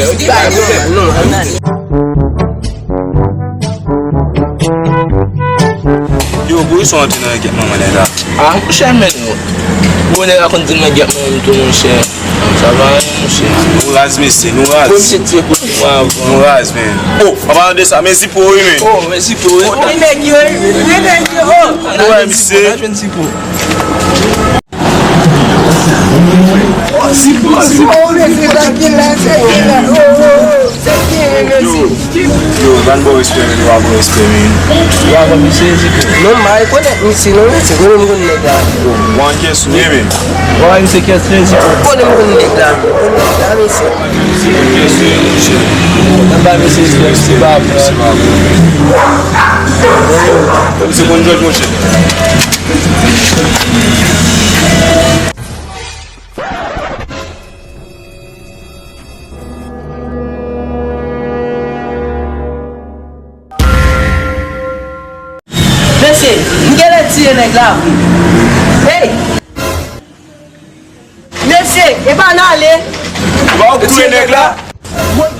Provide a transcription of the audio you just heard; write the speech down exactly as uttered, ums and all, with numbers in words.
Yo, pou yon son antre nan kèk manman nèg la. Ah, monchè, men. Bon, nèg la konn di m nan gèt mwen menm tou, monchè. Sa va, monchè. Nou raz, mesye, nou raz. Bon, misye tire kout mwen avan. Nou raz, men. Oh, an palan de sa, men zipo, wi, men. Oh, men zipo, wi. Oh, men nèg yo, wi, men nèg yo, oh. Nou wè, misye. Zipo, zipo. Oh, mesye, sa ki la, sa ki la. Oh, oh, oh. Sa ki la, mesye. Yo, yo, grann bò respè, men, nou pa bò respè, men. Yo, avan misye, zipo. Non, m pa rekonèt misye, non, mesye. Konnen m konn nèg la. Yo, wan kè sou, men. Wè, misye kè sou, zipo. Konnen m konn nèg la. Konn nèg la, mesye. Anba mesye, se pa bon. Se bon jòj, monchè. Mesye, m genlè tiye nèg la vre. Hey! Mesye, epa n ale. Epa w touye nèg la. Bon,